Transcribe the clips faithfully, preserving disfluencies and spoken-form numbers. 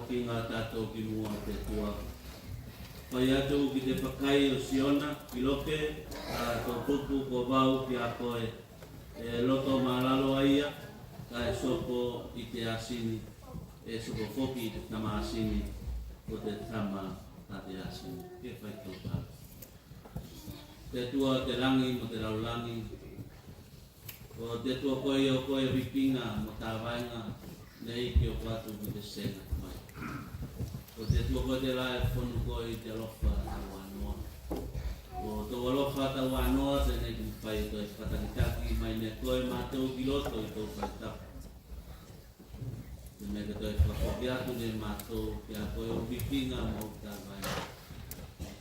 Vikiga tatou ki muga o te Atua. Fai atu ki te fakai o Siona ki loke, a tou tupu ko vau ki a koe, e loto malalo a ia, kae sopo i te asini, e sopo foki i te tama asini, ko te tama a te asini. Ke fai tou tala. Te Atua o te lagi mo te lalolagi, ko te Atua koe ia o koe vikiga mo tavaega nei ke oko atu ki te sega mai. Ko te Atua koe tela e fonu koe i te alofa tauanoa. Ko tou alofa tauanoa tenei ke mafai e toe fakatakitaki mai ne koe matou ki loto i tou fale tapu. Te mea ke toe fakafoki atu ne matou ki a koe ou vikiga mo tavaega.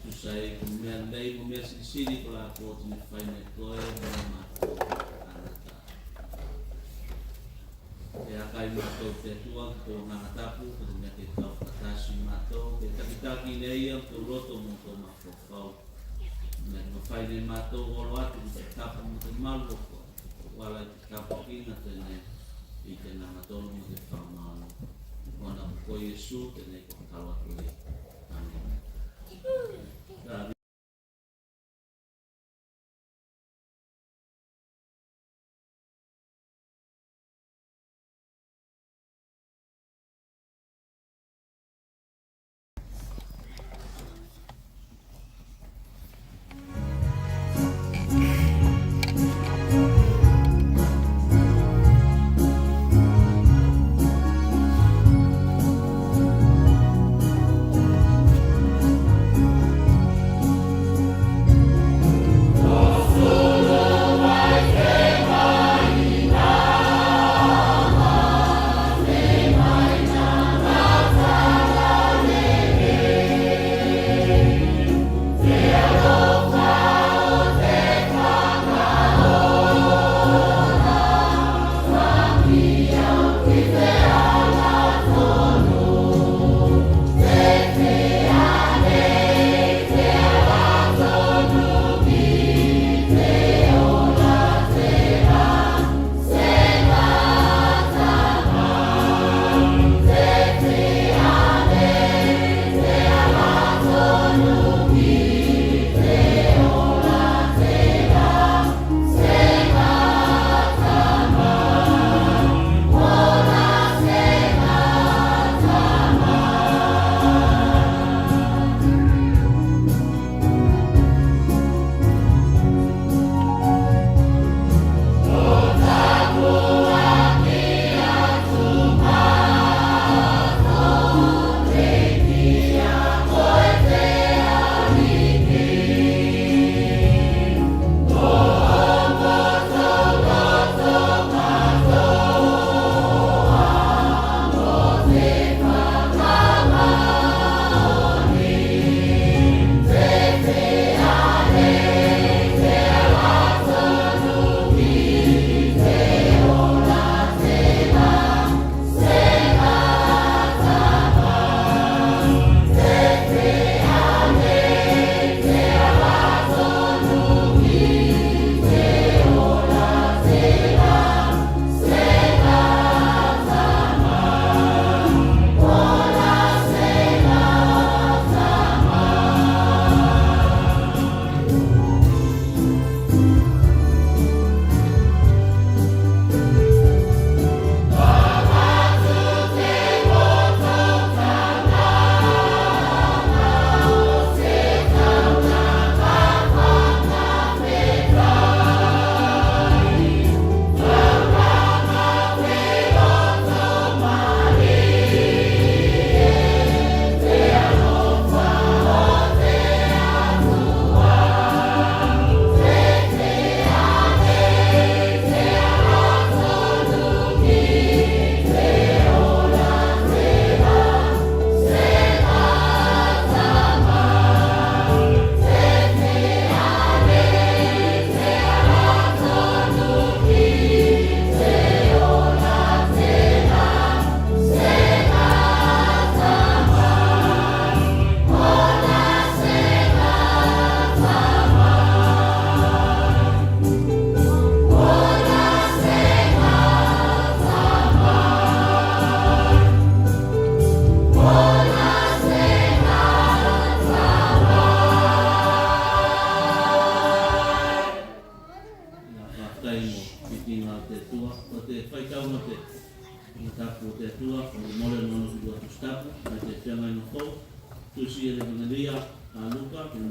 Tusa ei ko mea lei mo mea silisili kola ko oti ne fai ne koe mo matou tagata. E akai matou te Atua ki tou Agaga Tapu, ko te mea ke kau fakatasi matou, ke takitaki ne ia tou loto mo tou mafaufau. Mea ke mafai ne matou o olo atu ki te tapu mo te malu o koe. Ko ala i te tapuakiga tenei i te Agaga Tonu mo te Fakamaoni. Ona ko Iesu tenei ko kalo atu ei. Amene.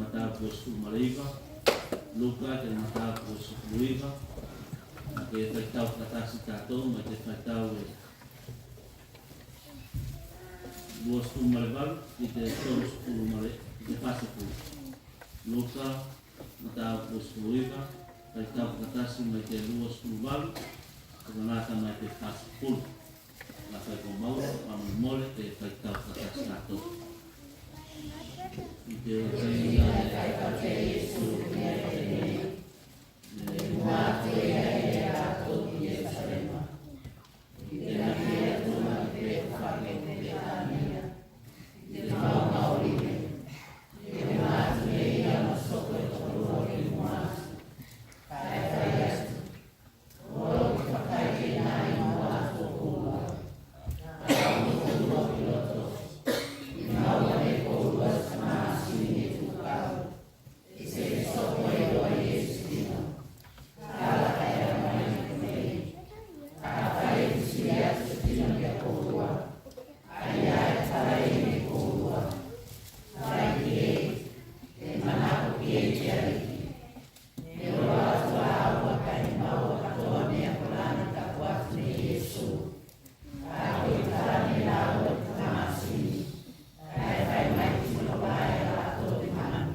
Mataupu e sefulu ma le iva. Luka i te mataupu e sefulu iva. Ke faitau fakatasi tatou mai te faitau e lua sefulu ma le valu i te tolu sefulu ma le, i te fa sefulu. Luka mataupu e sefulu iva, faitau fakatasi mai te lua sefulu valu, e gata mai te fa sefulu. Ka fai ko maua, fakamolemole ke faitau fakatasi tatou. I te otaina e fai atu e Iesu i te mea tenei, ne mua atu e ia i a latou ki Ierusalema. I te naki e tuga ki Petefake mo Petania, i te mauga o Olive. Ne mua atu e ia ma soko e tokolua ke mua atu. Kae fai atu, o loku fakai ke na i mua atu o koulua. Kae ulu koulua ki loto, ne maua ne koulua se tama masini ne tukau. E seki soko eiloa e Iesu se tino. Kala kae aumai ne konei. Kafai e fesili atu se tino ki a koulua, a ia e tala ei ne koulua, fai ki ei, e manako ki ei te Aliki. Ne olo atu a laua kae ne maua katoa mea kola ne taku atu ne Iesu. Kae koi tala ne laua i te tama masini, kae fai mai tino loa e a latou te manu.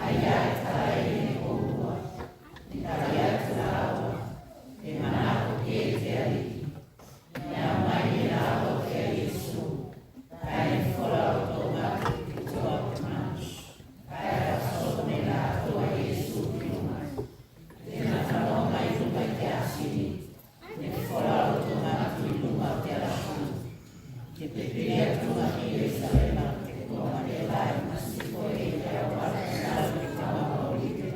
A ia e tala ei ne koulua, ne tali atu a laua, e manako ki ei te Aliki. Ne aumai ne laua ki a Iesu, kae ne fola lotou matu ki tua o te manu. Kae fakasoko ne latou a Iesu ki luga. Tena tamoga i luga i te asini, ne fola lotou matu i luga o te alafu. Ke pepei atu ki Ierusalema, ke koga ne lae ma siko ei te auala ki lalo i te mauga o Olive.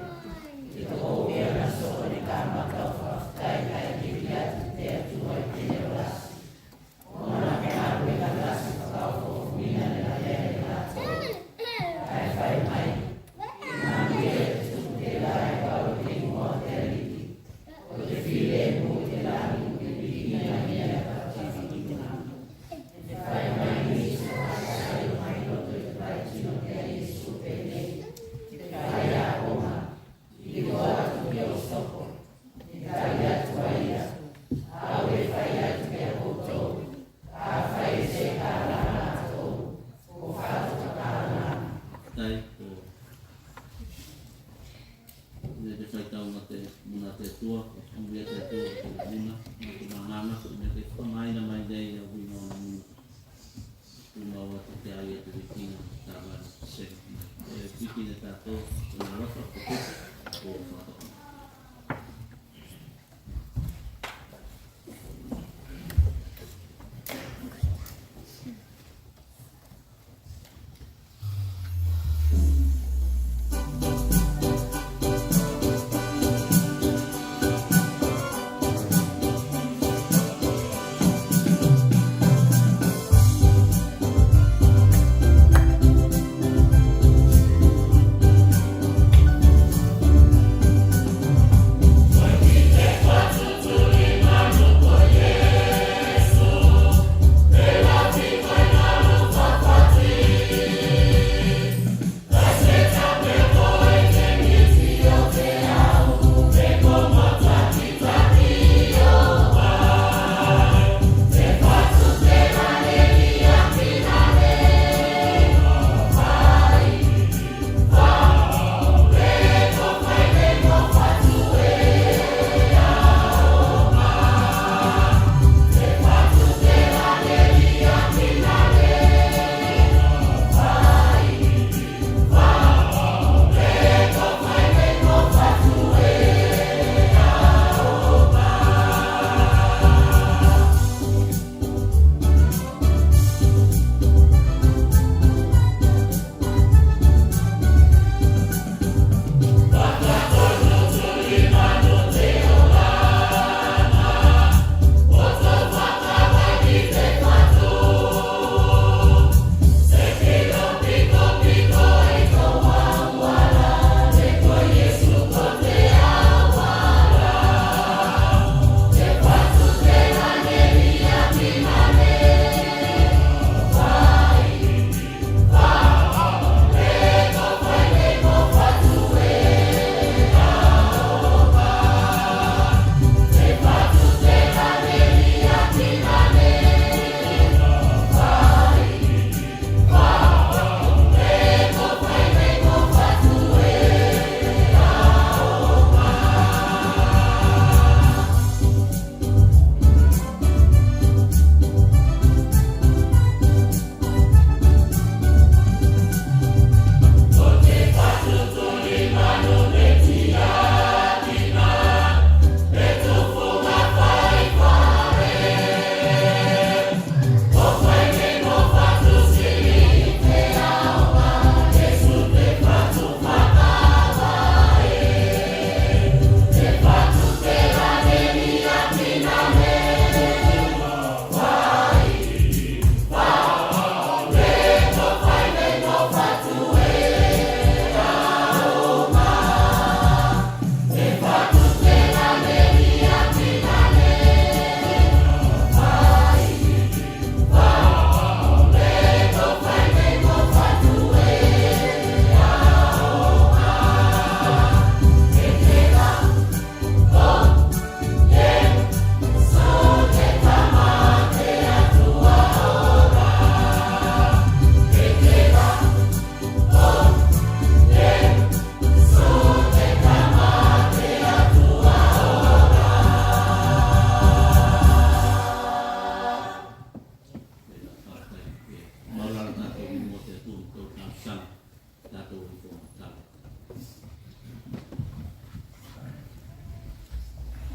Ke tokouke ana soko ne kamata o fakafetai kae keki atu ki te Atua i te leo lasi. Ona ke alu e gatasi fakaofoofoina ne lavea ne latou. Kae fai mai, ke manuia te tupu tela e pau i te igoa o te Aliki. Ko te filemu i te lagi mo te vikiga i mea e fakafiti ki te manu. Ne fai mai nisi o Faresaio mai loto i te vaitino ki a Iesu penei, Te faiakoga, iloa atu ki ou soko. Ne tali atu a ia, au e fai atu ki a koutou, kafai e se kalaga latou, ko fatu ka kalaga. Tai ko ne te faitau ma te muna a te Atua, ko te muna a te Atua, ko te muna, ma te managa, ko ne te fakamāina mai nei a uiga o muna. Ko maua atu ki a ia te vikiga, tavana, sega mai. E viki ne tatou, ko na alofa, ko te, ko fakatoka.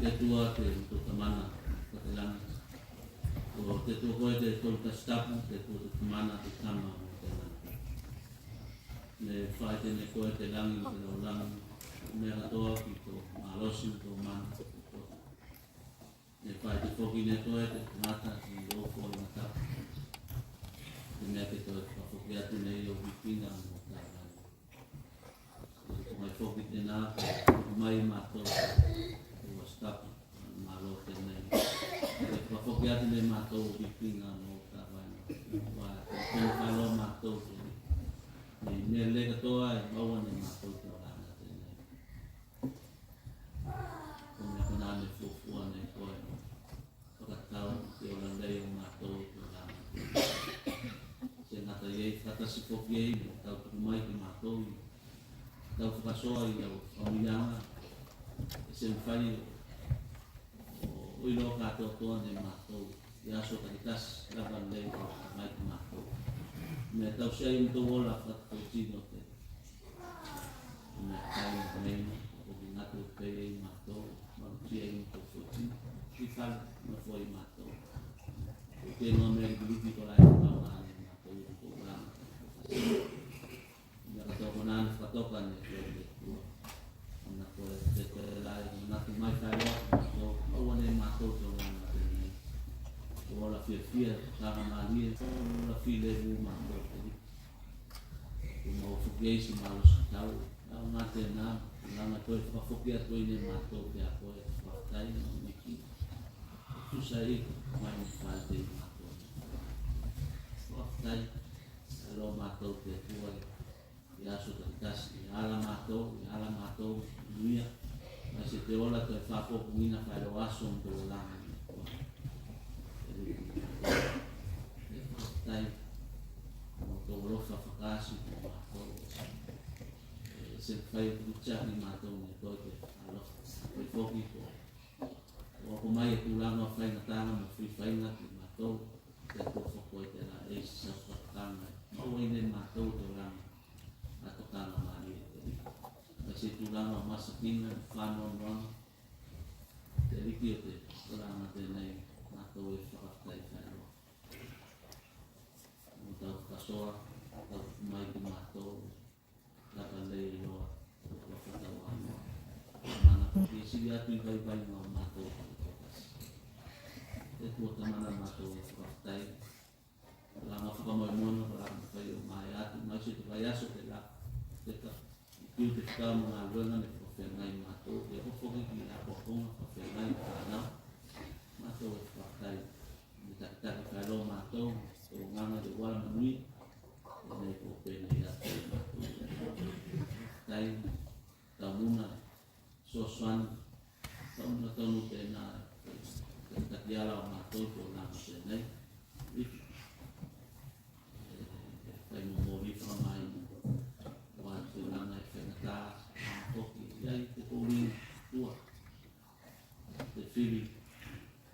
Te Atua, te motou Tamana fakatelagi. Ko te Atua koe te Tolu Tasi Tapu, te Atua, te Tamana, te Tama mo te Agaga Tapu. Ne faite ne koe te lagi mo te lalolagi, mea katoa ki tou malosi, tou mana. Ne faite foki ne koe te tagata ki ou foliga tapu. Te mea ke toe fakafoki atu nei ou vikiga mo tavai. Ko mai foki tena, ko mai matou, ko stop, malo tenei. Ko foki atu nei matou, vikiga mo tavai. Ko tonu faeloa matou, nei mea lelei katoa e maua nei matou te olaga tenei. Ko mea kona ne fuafua nei koe. Fakatau te ola lei o matou te olaga. Se gata i ei, fakatasi foki ei, ne tau tuku mai ki matou. Tau fakasoa i au famuiaga. E se mafai o, o iloa katoatoa ne matou. I aso takitasi, lava lei o mai ki matou. Me tau seai motou ola fakatau tino te Mea kai na mea ina, ko ki gatu pei ei matou, malutia ei matou foti, ki fale, ma foi matou. Ko ke noa mea likiliki ko lai kau ane matou, ko la. Mea katoa kona ne fakatoka ne koe te Atua. Ana koe te koe lai, na tu mai fai loa, matou, maua ne matou te olaga tenei. Ko ola fiafia, tagamalie, ko ola filevu matou te Atua. Ko mau foki ei se malosi tau. Au gā tenā, laga koe fakafoki atu ei ne matou te akoa e fakatai na miki. Tusa ei, mai ne fale tei matou. Fakatai, alo matou te Atua e. I aso takitasi, e ala matou, e ala matou, ia. Mai se te ola toe fakapopugina fai lo aso mo te olaga. E fakatai, mo tou alofa fakaasi mo matou. E se fai o tuku tiaki matou ne koe te alofa. Koe foki ko. Ko oko mai e tulaga o faigataga mo fuifaiga ki matou. Te Atua foki koe tela e se fakataga. Maua ei ne matou te olaga. A tokaga malie te Atua. Mai se tulaga o masakina, fanoanoaga. Te Aliki o te olaga tenei, matou e fakatai faeloa. Mo tau fakasoa, tau mai ki matou, lava lei loa, tau fakatau anoa. Mana ko ke sili atu i vaivaiga o matou, tau kasi. Te Atua Tamana matou e fakatai, Laga fakamoemoega, laga fai o mai atu, mai se te vaiaso te la, te ka, i tiu te fika mo galuega ne fakafeagai matou, ia ko foki ki akoakoga fakafeagai fanau, matou e fakatai, ne takitaki faeloa matou, te agaga te uala manuia, e nei ko pene ia te matou, tai, taumuna, Sosoani, taumuna tonu tena, takitaki ala o matou ko laga tenei. Iki. E, e, fai mo moli fakamai. Ua te laga e faigata, foki, i ai te kouli tua. Te fili,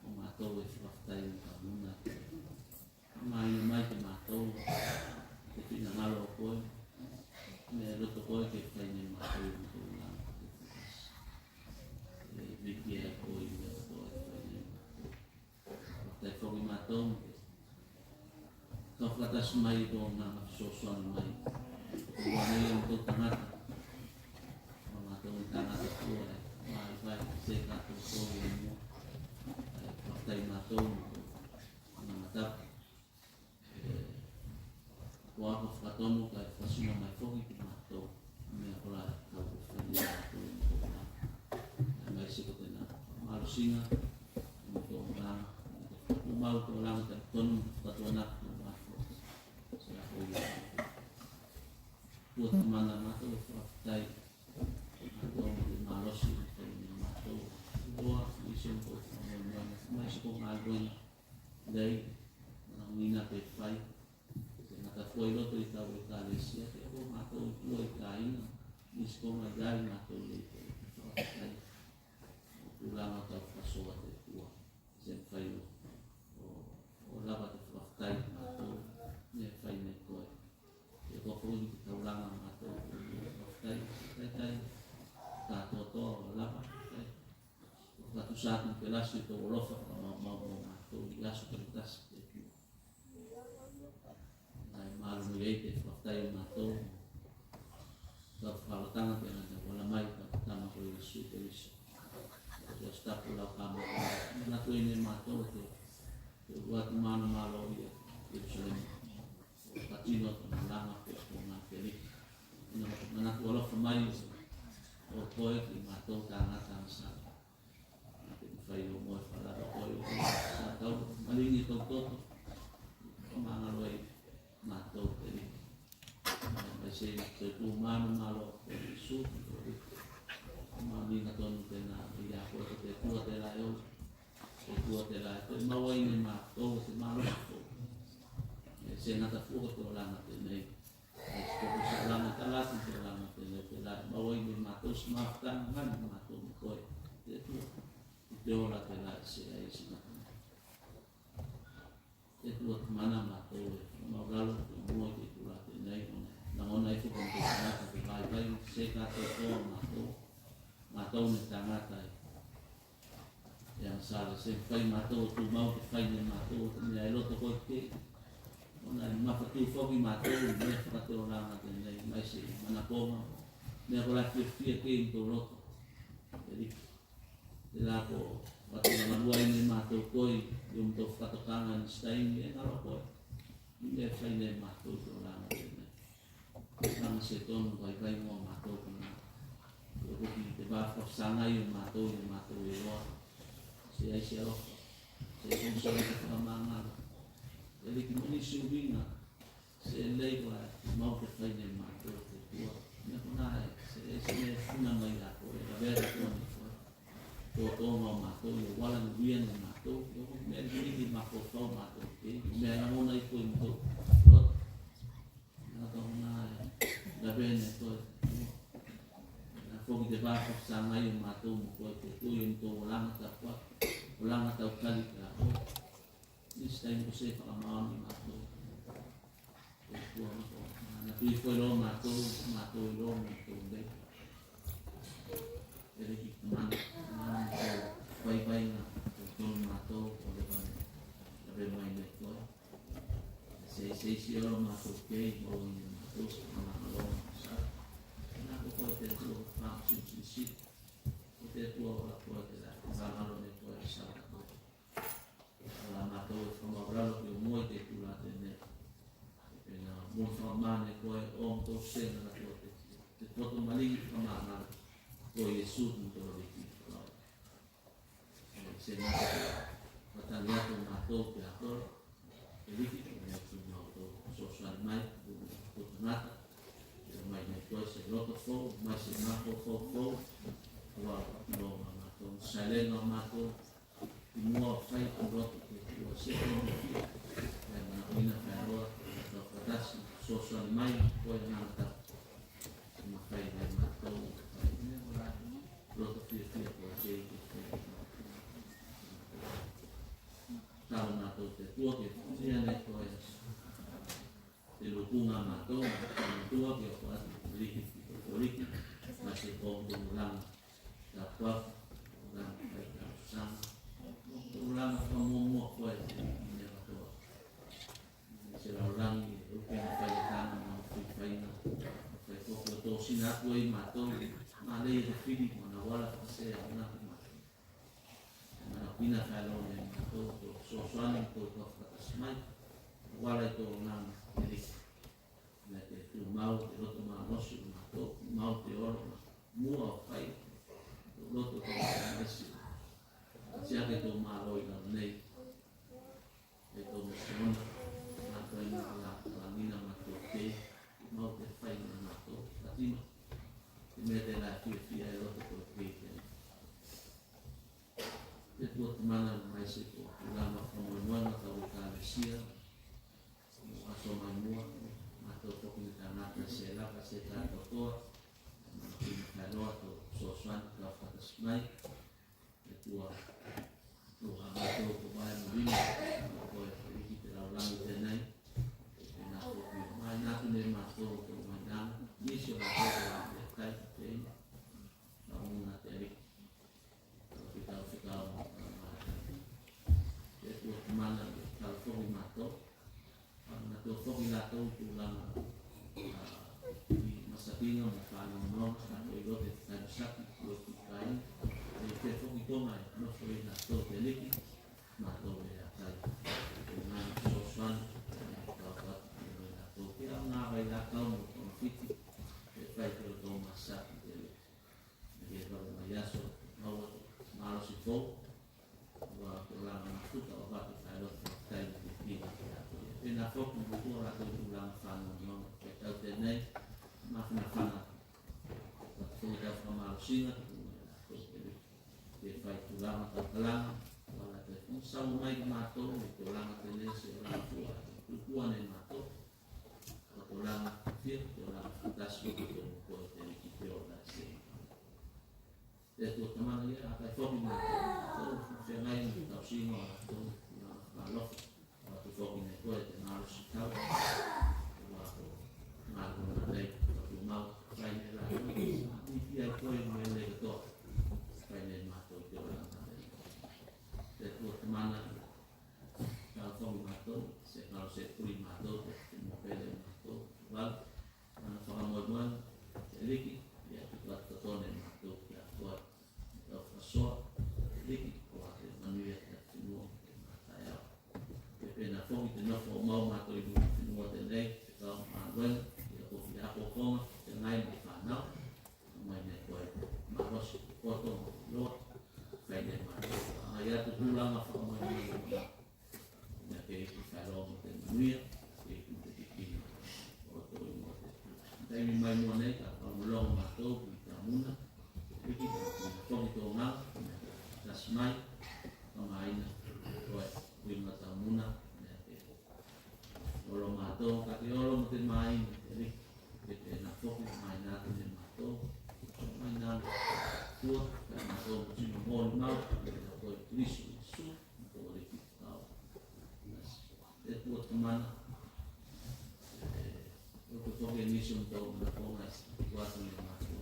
o matou e fakatai mo taumuna. Mai, mai ki matou, te finagalo o koe, me loto koe ke fai ne matou, matou la, e viki ai koe, me loto koe, fai ne matou. Te foki matou, ka fakatasi mai ko na ma fesoasoani mai, ko ua nei o tou tagata, ma matou tagata tua, e, mai, mai, se ka tou koe, e, mo, e, fakatai matou, matou. Ko ako fakatonu kae fakasino mai foki ki matou. Mea kola e kau ko fai ne matou. Mai se ko tena malosiga. Mo ko la. Ko mau ko la ka tonu fakatonu ko matou. Se la ko ia. Ko tamana matou fakatai. Matou mo te malosi mo te matou. Loa, mai se ko, mai se ko galuega. Nei, na mina pe fai. Te gata fua i loto i tau ekalesia, te ko matou tua i kaina, nisi ko mai ai matou le te fakatai. O tulaga tau fakasoa te tua, se fai o, o, o lava te fakatai matou, ne fai ne koe. Te ko fou ni te taulaga matou, fakatai, fakatai, katoatoa o lava, fai. Fakatusa atu pelasi o tou alofa fakamaumau mo matou i aso takitasi, te Atua. Nai malu mai ei te fakafetai o matou. Tau fakalataga te ana auala mai, tau Tama ko Iesu Keriso. Te Atua Sitapu lau ka matou. Manatu ei ne matou te, te ua atu mana malo ia Ierusalema. Patino tona laga pe ko na keliki. Ina manatu alofa mai o koe ki matou tagata agasala. Na te fai o moe falala o koe o sa tau maligi tou toto. Magalo ei matou keliki. Mai se te tu mana malo o Iesu. Mamiga tonu tena ia koe ko te Atua tela e o. Te Atua tela e o. Maua ei ne matou te malo o koe. E se gata fua ko te olaga tenei. E se ko te olaga tala atu te olaga tenei tela e maua ei ne matou se mafutaga gali matou mo koe. Te Atua. I te ola tela e se ai se gata. Te Atua Tamana matou e maulalo te mua i te itula tenei, ona lagona ifo ko te tagata te vaivai se katoatoa matou, matou ne tagata e. E agasala se fai matou o tumau te fai ne matou o te mea e loto koe ke. Ona e mafatu foki matou i mea fakatualaga tenei, mai se manakoga, mea kolā e fiafia ke i tou loto. Te Aliki. Tela ko fakatulaga lua ei ne matou koe i o matou fakatokaga i nisi taimi e galo koe. I mea e fai ne matou i te olaga tenei. Laga se tonu vaivai mo matou kona. Ko te va fakasagai o matou i matou iloa. Se ai se alofa. Se ai se mea fakamagalo. Te Aliki mo nisi uiga. Se lei kola mau te fai ne matou te Atua. Mea kona e, se, se mea e funa mai a koe, e lavea koe ne koe. Totoga o matou, ia wala ne uia ne matou, ia ko mea liligi mafaufau matou ke, mea lagona i koe matou. Loto. Mea kona e, lavea ne koe. Na foki te va fakasagai o matou mo koe, te Atua i o matou olaga tapuaki, olaga tautali ki a koe. Nisi taimi ko se fakamaoni matou. Te Atua matou. Na tui foki loa matou, matou iloa matou nei. E lei ki tamana, tamana matou. Vaivaiga, tonu matou, o le vane. Lavea mai ne koe. Se, se isi olo matou kei, mo ne matou, se tamana loa matou sa. Na ko koe te Atua, fa, si, si, si. Ko te Atua, o la koe te la, fa, malo ne koe, sa, koe. Ala matou e fakamaulalo ki o mua i te itula tenei. E pena mo fakamā ne koe o matou sega na koe te, te poto maligi fakamagalo. Ko Iesu matou Aliki. E se na koe. Fatali atu matou ki a koe. E Aliki, ko mea tu matou. Fesoasoani mai, ko tagata. Ia mai ne koe se loto fou, mai se mafaufau fou. Ua, lo ma matou. Salega matou. I mua o fai ko loto ke ua se ko mo fia. Ia mana kuina fai loa, tau fakatasi, fesoasoani mai, ko ia mana tau. Ma fai mai matou, fai mea ora. Loto fiafia ko se ke fai. Tau matou te Atua ke fia ne ko ia. Te lukuga matou, matou ke o koe atu, Aliki, Aliki, ma se ko tulaga, tapuaku, tulaga, fai tausaga, tulaga fakamuamua koe, mea katoa. Se lalolagi, uke na fai tana, ma fai faina, fai koe, ko tosina atu ei matou, ma lei e te fili, ma na wala, se, na, matou. Mana kuina fai loa ne matou, ko fesoasoani, ko fakatasi mai. Wala i tou olaga, Aliki. Mea te tumau, te loto malosi o matou, mau te olo, mua o fai, tou loto tou malosi. Ati ake tou malo i lalo nei. E tou masiona, matou i matou la, la mina matou kei, mau te fai na matou, ati ma. Te mea tela e fiafia e loto tou kei te. Te Atua Tamana mai se ko tulaga fakamoemoega tau ekalesia. Mo aso mai mua, matou foki ne tagata se laka se katoatoa. Mana kuina fai loa tou fesoasoani, tou fakatasi mai. Te Atua, tou a matou ko vae mo lima, ko e Aliki te lalolagi tenei. Tena foki mai na atu ne matou tou mai na, nisi o matou ko vae te kai, te ina. Tau muna te Aliki. Tau fika, tau fika Matou te Aliki, matou e atai. Te mea fesoasoani, te mea taufaʻataʻi, te mea latou ke aoga vailakau mo togafiti, e fai ki loto o masaki te Aliki. Ke fai mai aso, maua te malosi fou, ua tulaga mafuta o vatu faeloto faʻafetai mo te piga ki a koe. Penā foki mo tua latou tulaga faʻanoanoaga, ke tau tenei, mafanafana, ka te foki tau fakamalosiga, te kuga e latou te Aliki. Ke fai tulaga tautalaga, ua la te fong sau mai ki matou, i tulaga tenei se olaga fua, tukua nei matou. Ko tulaga fia, tulaga fakatasi ko koe mo koe te Aliki te ola se. Te Atua Tamana ia, atai foki matou, matou, feagai mo tausiga o latou, tulaga fakaalofa. Atu foki nei koe te malosi tau. Ua ko matou nei, ua ko mau, fai nei latou, a, i fia koe mo nei katoa. Fai nei matou te olaga nei. Te Atua Tamana, talofa mo matou, se kalo se puli matou, te mo pele matou, val, ana fakamoemoe, te Aliki, ia te kua totone matou ki a koe. Tau fakasoa, te Aliki, ko a te manuia te fenua, te mataeao. Ke penā foki te nofo o mau matou i luga fenua tenei, te kau maluega, ia ko fia apoapoga, te gai mo fanau, mai nei koe, malosi, poto, loa, fai nei matou, agai atu tulaga fakamoemoe, Ia ke iku faeloa mo te manuia, ke iku te kikina. O loto i mo te. Taimi mai mua nei, ka fakamaloga matou, i Tamuna. Aliki, ka foki tou gau, tasi mai, ka maina, koe, i mo Tamuna, ia ke. Olo matou, ka ke olo mo te maina, Aliki, ke penā foki, maina atu nei matou. Maina atu, tua, ka matou, mo tino molimau, ia koe, Keriso Iesu. Matou Aliki, tau. E Atua Tamana. E, o te foki e nisi o matou manakoga e tuku atu nei matou.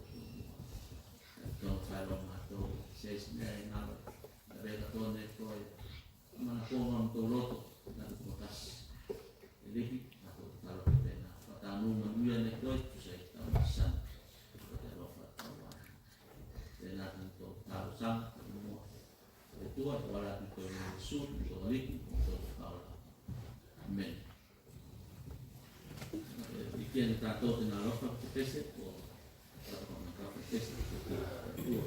E tau faeloa matou, se isi mea e galo. E veka tone koe. Manakoga o matou loto, na te tokasi. E Aliki, matou talo ke penā. Fakatanu manuia nei koe, tusa i tau masani. Ko te alofa tau ana. Penā te matou talosaga, tau mua. E tua, e ola atu i te igoa o Iesu, ko te Aliki, ko te Fakaola. Amene. E, i kea ne tatou te alofa, te pese, ko tatou ka maka te pese, ko te tua.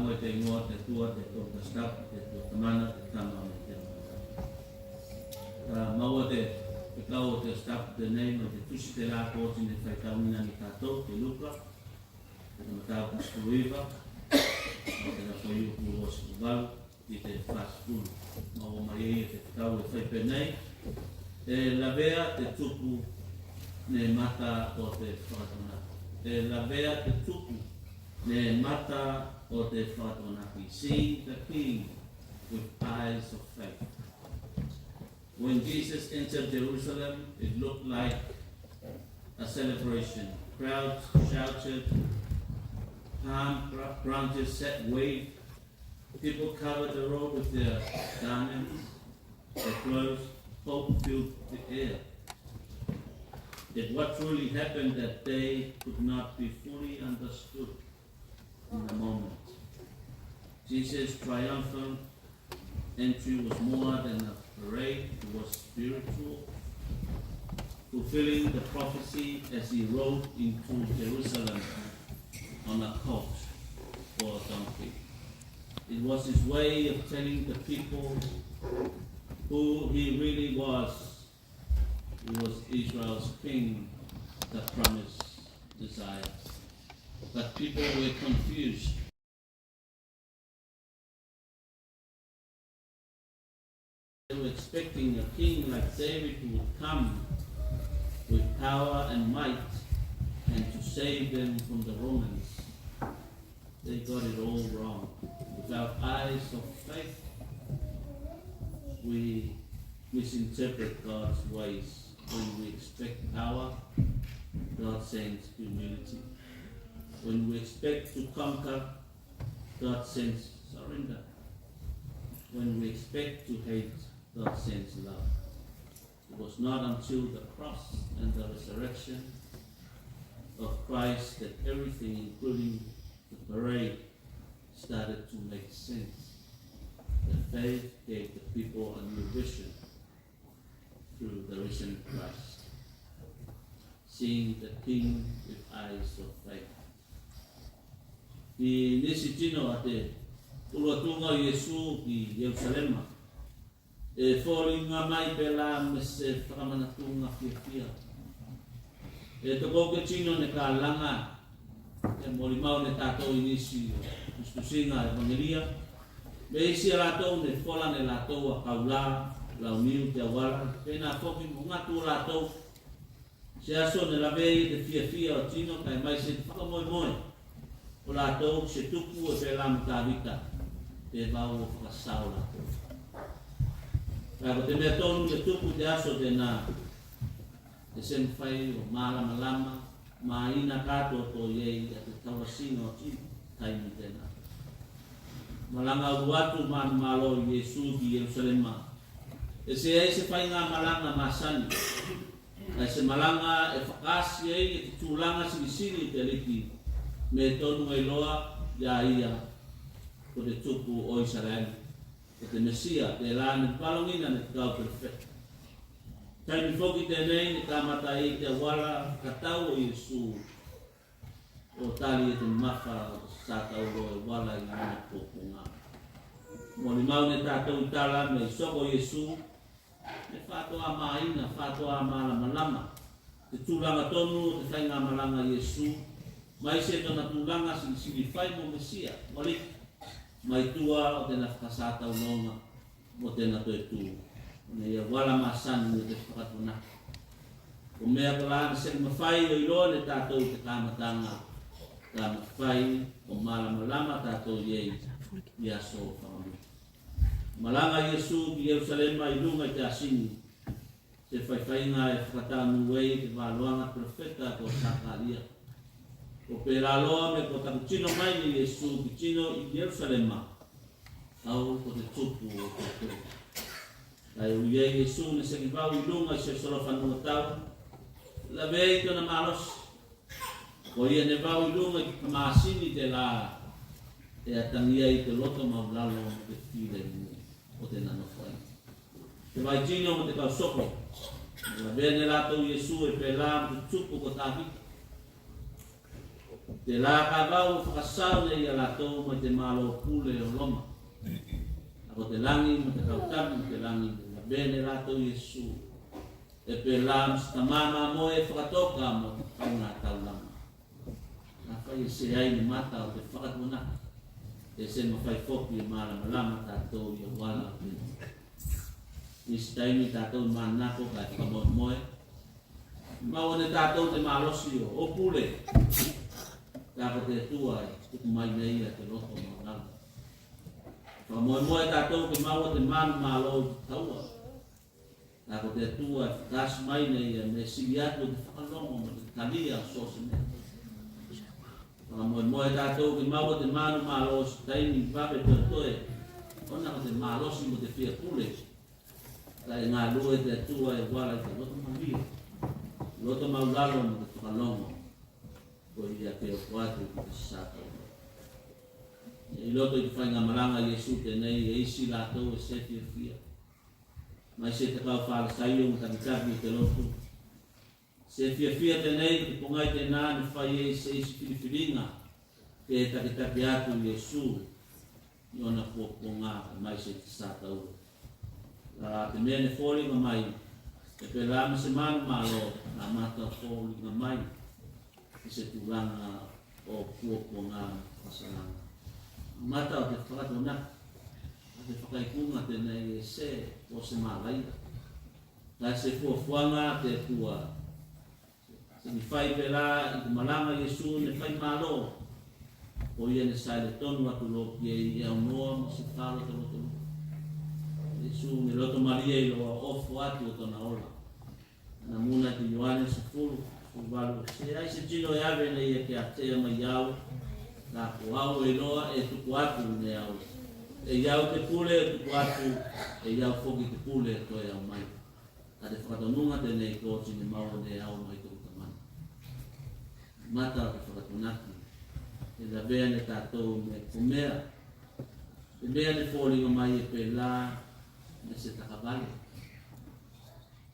Maua te igoa o te Atua, te Atua Pastor, te Atua Tamana, te Tama me te Atua Tapu. Ka maua te fekau o te Aso Tapu tenei mo te tusi telā ko oti ne faitauina ne tatou, te Luka, te mataupu sefulu iva, o te fuaiupu e sefulu valu ki te fasefulu. Maua mai ei te fekau e fai penei: E lavea te tupu ne mata o te fakatuanaki. E lavea te tupu ne mata o te fakatuanaki. Seeing the king with eyes of faith. When Jesus entered Jerusalem, it looked like a celebration. Crowds shouted, palm bra-, branches set waved, people covered the road with their garments, their clothes, hope filled the air. Yet what truly happened that day could not be fully understood in the moment. Jesus' triumphant entry was more than a parade, it was spiritual, fulfilling the prophecy as he rode into Jerusalem on a colt or a donkey. It was his way of telling the people who he really was. He was Israel's king, the promised Messiah. But people were confused. They were expecting a king like David who would come with power and might and to save them from the Romans. They got it all wrong. Without eyes of faith, we misinterpret God's ways. When we expect power, God sends humility. When we expect to conquer, God sends surrender. When we expect to hate, God sends love. It was not until the cross and the resurrection of Christ that everything, including the parade, started to make sense. The faith gave the people a new vision through the risen Christ. Seeing the King with eyes of faith. I nisi tino a te ulu atuga o Iesu ki Ierusalema, e foliga mai pelā me se fakamanatuga fiafia. E tokouke tino ne kalaga, e molimau ne tatou i nisi tusitusiga evagelia, me isi a latou ne fola ne latou a kaula, launiu te auala, penā foki mo gatu o latou. Se aso ne lavea i te fiafia o tino, kae maise te fakamoemoe o latou ki se tupu e pelā mo Tavita, te vau o fakasao latou. Kae ko te mea tonu, te tupu i te aso tenā, e se mafai o malamalama, maina katoatoa i ei a te tauasiga o tino, taimi tenā. Malaga ulu atu manumalo o Iesu ki Ierusalema, e seai se faiga malaga masani, kae se malaga e fakaasi ei e te tulaga silisili o te Aliki, me tonu e iloa i a ia ko te tupu o Isaraelu, ko te Mesia, telā ne palogina ne te kau perofeta. Taimi foki tenei ne kamata ei te auala fakatau o Iesu, o tali e te mamafa o te satauro e auala i lona puapuaga. Molimau ne tatou i tala me i soko o Iesu, ne fatoā maina, fatoā malamalama te tulaga tonu o te faiga malaga a Iesu, maise tona tulaga silisili fai mo Mesia, mo Aliki, mai tua o tena fakasatauroga mo tena toetu, o nei auala masani o te fakatuanaki. Ko mea kolā ne seki mafai o iloa ne tatou i te kamataga, ka mafai o malamalama tatou i ei i aso fakamua. Malaga a Iesu ki Ierusalema i luga i te asini, se faifaiga e fakataunu ei te valoaga perofeta ko Sakalia. Ko pelā loa me ko taku tino mai ne Iesu ki tino i Ierusalema, au ko te tupu o tatou. Kae ui ei Iesu ne seki vau i luga i se solofanua tau, lavea i tona malosi. Ko ia ne vau i luga i te kamasini telā e atagi ei te loto maulalo mo te filemu o tena nofo ai. Te vaitino mo te kau sopo, lavea ne latou Iesu e pelā mo te tupu ko Tavita. Tela ka vau e fakasao ne ia latou mai te malo pule o Loma. A ko te lagi ma te kautavi o te lagi e lavea ne latou Iesu. E pela mo se Tamā Mamoe e fakatoka mo te faiga taulaga. Afai e seai ne mata o te fakatuanaki, e se mafai foki e malamalama tatou i auala o te Atua. I se taimi tatou manako kae fakamoemoe, maua ne tatou te malosi o pule. Kae ko te Atua e tuku mai ne ia te loto maulalo. Fakamoemoe tatou ke maua te manumalo i te taua. Kae ko te Atua e fakaasi mai ne ia me sili atu o te fakalogo mo te talia o so se mea. Fakamoemoe tatou ke maua te manumalo i se taimi vave toetoe, ona ko te malosi mo te fia pule. Kae galue te Atua e auala i te loto malie, loto maulalo mo te fakalogo. Ko ia ke oko atu ki te satauro. I loto i te faiga malaga a Iesu tenei, e isi latou e se fiafia. Maise te kau Faresaio mo takitaki o te lotu. Se fiafia tenei i te pogai tena ne fai ei se isi filifiliga ke takitaki atu Iesu i ona puapuaga, maise te satauro. A te mea ne foliga mai, e pela mo se manumalo, a mata foliga mai i se tulaga o puapuaga mo fakasalaga. Mata o te fakatuanaki, a te fakaikuga tenei e se o se malaia. Kae se fuafuaga a te Atua. Se ne fai pela i te malaga a Iesu ne fai malo. Ko ia ne saili tonu atu loa ki ei e aunoa mo se faalotolotolu. Iesu ne loto malie iloa ofo atu o tona ola. Anamuna i te Ioane sefulu, sefulu valu, seai se tino e ave ne ia ke atea mai au, kae ko au eiloa e tuku atu ne au. Ei au te pule e tuku atu, ei au foki te pule e toe aumai. A te fakatonuga tenei ko oti ne maua ne au mai toku Tamana. Mata o te fakatuanaki, e lavea ne tatou me ko mea, te mea ne foliga mai e pela me se takavale.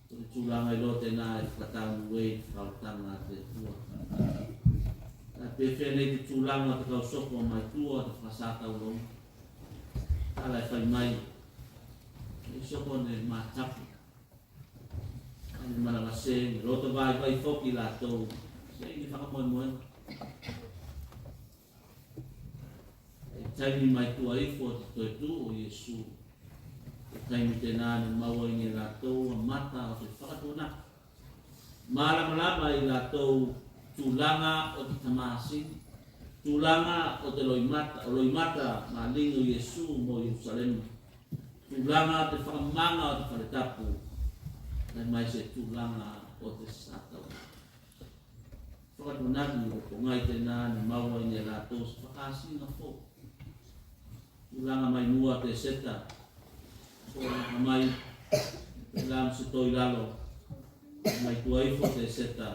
Ko te tulaga iloa tena e fakataunu ei fakaolataga a te Atua. Kae pefea nei te tulaga o te kau soko mai tua o te fakasatauroga? Tala e fai mai, e soko ne mataku. Ane malavase, ne loto vaivai foki latou, seai ne fakamoemoega. I taimi mai tua ifo o te toetu o Iesu, i taimi tena ne maua ei ne latou a mata o te fakatuanaki. Malamalama i latou tulaga o te tamasini, tulaga o te loimata, o loimata maligi o Iesu mo Ierusalema, tulaga o te fakamaga o te fale tapu, kae maise tulaga o te satauro. Fakatuanaki o te pogai tena ne maua ei ne latou se fakaasiga fou. Tulaga mai mua o te seta, tulaga mai, pela mo se toilalo, mai tua ifo o te seta,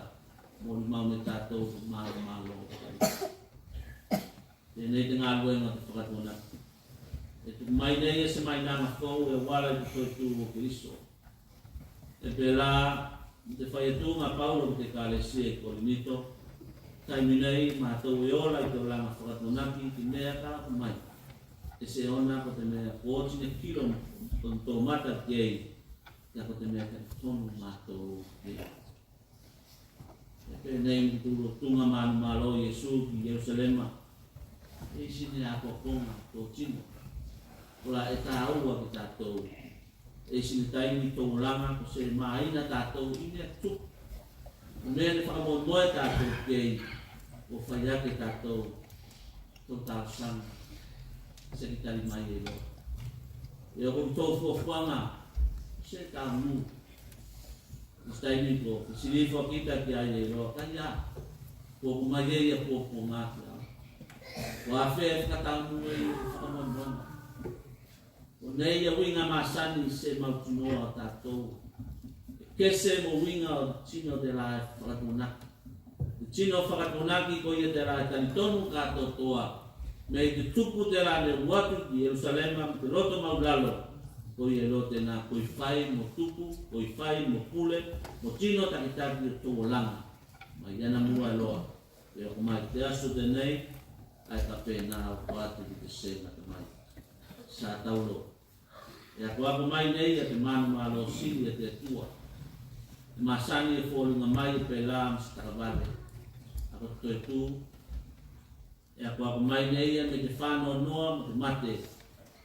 molimau ne tatou te malomalo. Tenei te galuega o te fakatuanaki. E tuku mai nei e se mainaga fou e auala i te toetu o Keriso. E pela mo te fai atu a Paulo ki te Ekalesia i Korinito, taimi nei matou e ola i te olaga fakatuanaki i te mea ka oko mai. E se ona ko te mea ko oti ne kilo mo tomata ki ei, kae ko te mea ka tonu matou ki ei. E penei mo te tulotuga manumalo o Iesu ki Ierusalema. E isi ne akoakoga totino. Kola e taua ki tatou. E isi ne taimi tou olaga ko se maina tatou i mea tupu. Ko mea ne fakamoemoe tatou ki ei, ko fai ake tatou tou talosaga. Seki tali mai eiloa. E oko ki tou fuafuaga, se tamu. I se taimi ko fesili ifo kita ki ei eiloa, kaia, ko oko mai ei a puapuaga ki au? Ko afea e fakatamu ei fakamoemoega? Konei a uiga masani se mautinoa o tatou. E kese mo uiga o te tino tela e fakatuanaki. Te tino fakatuanaki ko ia tela e talitonu katoatoa, me i te tupu tela ne ulu atu ki Ierusalema mo te loto maulalo. Ko ia eiloa tena koi fai mo tupu, koi fai mo pule mo tino takitaki o tou olaga. Mai anamua eiloa, e oko mai te aso tenei, ae ka penā oko atu ki te sē gata mai. Satauro. E akoako mai nei a te manumalo sili a te Atua. E masani e foliga mai e pelā ma se takavale. Ako te toetu. E akoako mai nei a me te fanoanoa ma te mate.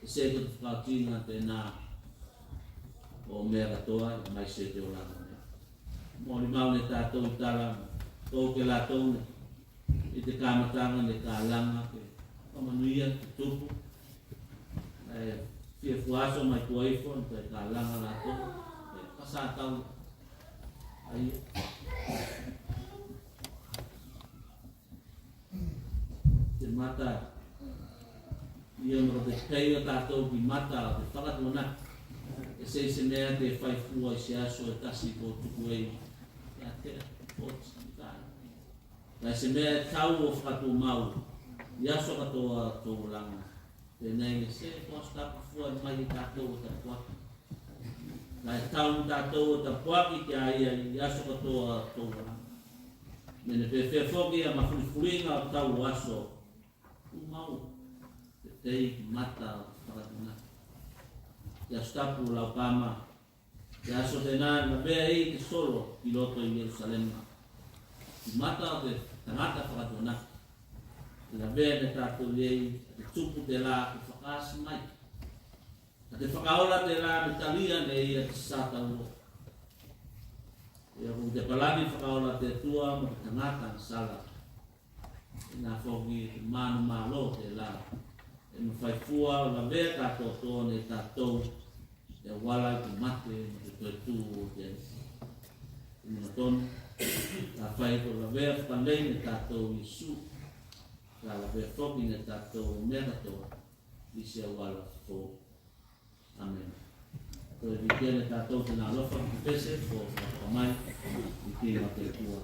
E se ko te fakaotiga tenā o mea katoa, e mai se te olaga nei. Molimau ne tatou i tala, kou ke latou ne i te kamataga ne kalaga ke fakamanuia te tupu. E fia fua aso mai tua ifo ne toe kalaga latou. E kasatau. Ai. Te mata. Ia ma ko te pei o tatou ki mata o te fakatuanaki. E se i se mea te fai fua i se aso e tasi ko tuku ei. Ia te oti. Kae se mea e tau o fakatumau i aso katoa o tou olaga. Tenei e se ko Aso Tapu fua mai i tatou o tapuaki. Kae tau i tatou o tapuaki ki a ia i aso katoa o tou olaga. Me ne pefea foki a mafulifuliga o tau o aso. Tumau. Te tei ki mata o fakatuanaki. Te Aso Tapu o Laukama. Te aso tenā e lavea ei te solo ki loto i Ierusalema. Ki mata o te tagata fakatuanaki. E lavea ne tatou ei a te tupu telā ke fakaasi mai. A te Fakaola telā me talia ne ia te satauro. Ia ko te palani fakaola te Atua mo te tagata agasala. Tenā foki te manumalo telā e mafai fua o lavea katoatoa ne tatou i te auala i te mate mo te toetu o te Aliki. Te mea tonu, kafai ko lavea fakalei ne tatou Iesu, ka lavea foki ne tatou mea katoa i se auala fou. Amene. Toe vikia ne tatou tenā alofa ki te pese ko fakatoka mai i te Atua.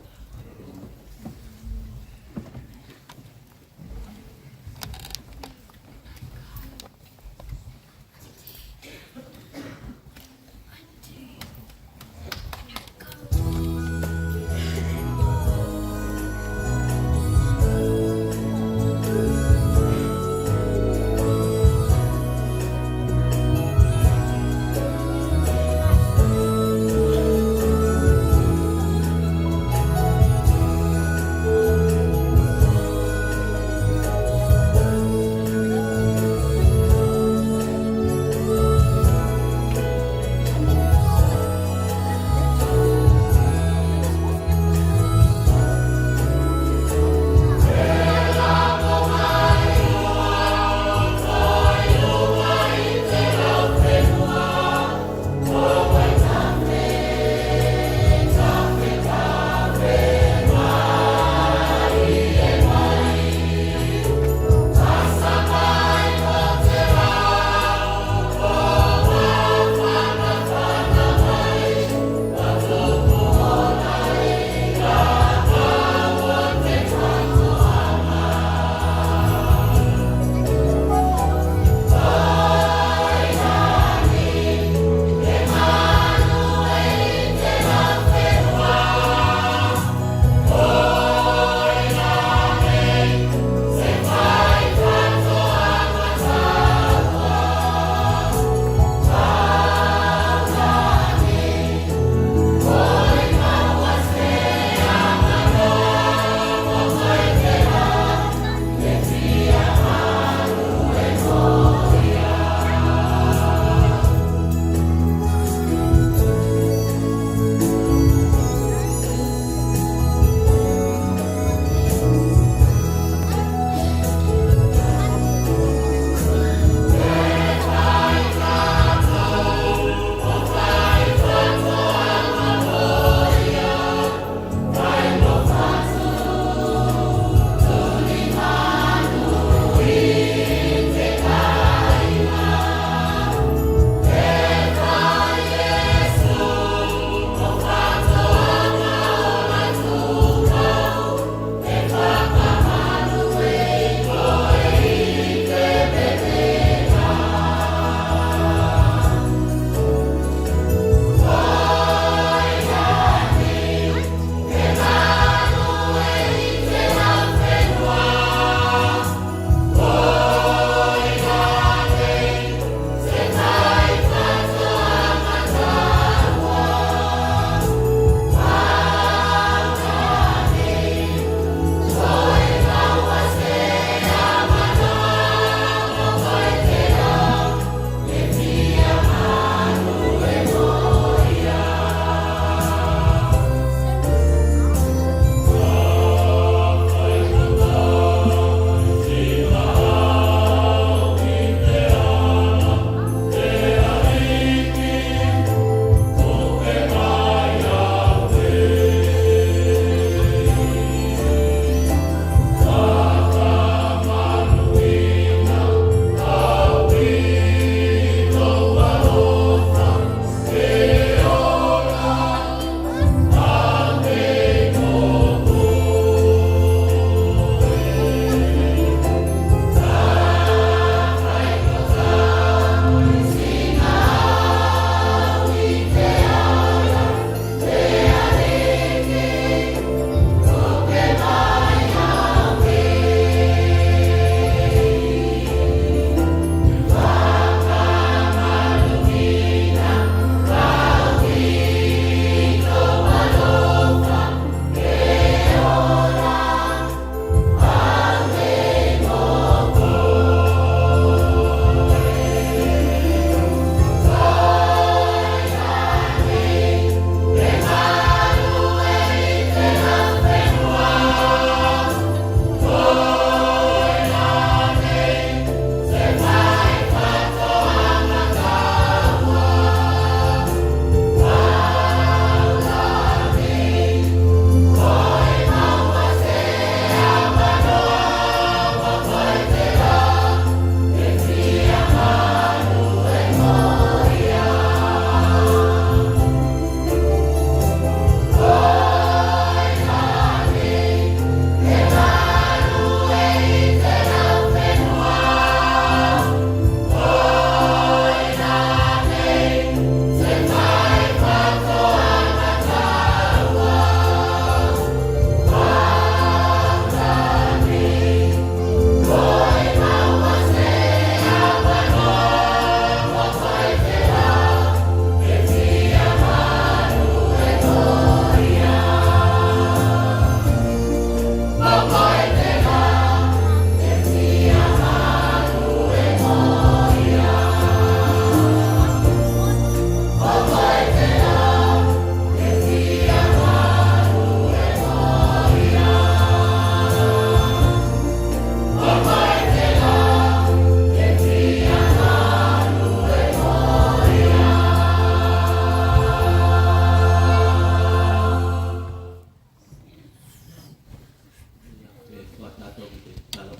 Tatou ki te talo.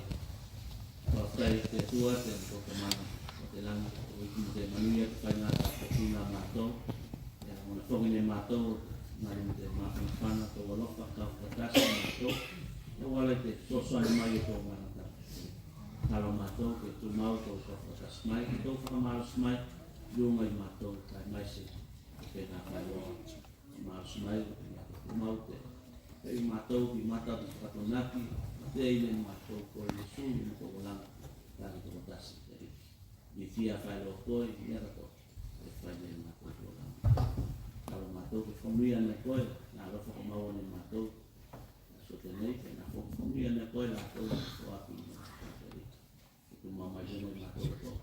Fakafetai te Atua, te Tamana o te lagi, ko koe mo te manuia te faiga tatou a matou. Ia, ona foki ne matou, malu mo te mafanafana, tou alofa, kau fakatasi matou. Ia, ua ala i te fesoasoani mai o tou mana tatou. Talo matou ke tumau tou kau fakatasi mai, ke tou fakamalosi mai, i luga i matou, kae maise, ke na fai loa. Malosi mai, ia, tumau te, pei matou ki mata o te fakataunaki, a te ine matou ko Iesu, i matou olaga, taki tokotasi, te Aliki. Ia fia fai loa koe, ia katoa, e fai ne matou olaga. Talo matou ke fakamia ne koe, na alofa ko maua ne matou, aso tenei, ke na fakamia ne koe, latou, ko aku, te Aliki. Ke tumau mai luga i matou katoa,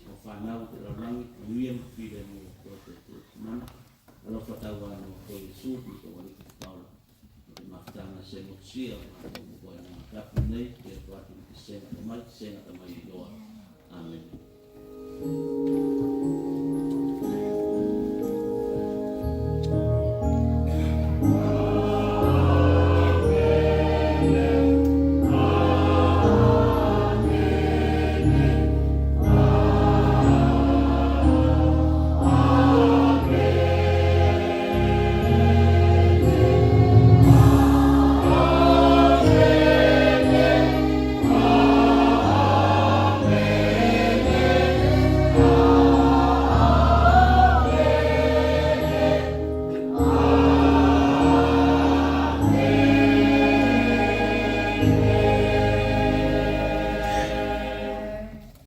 o fanau te lalolagi, manuia mo filemu o koe te Atua Tamana. Alofa tauanu o koe Iesu, mo tou Aliki Fakaola. Mo te mafutaga se motusia o matou mo koe i te mataka nei, ke oko atu ki te sega tamai, sega tamai eiloa. Amene.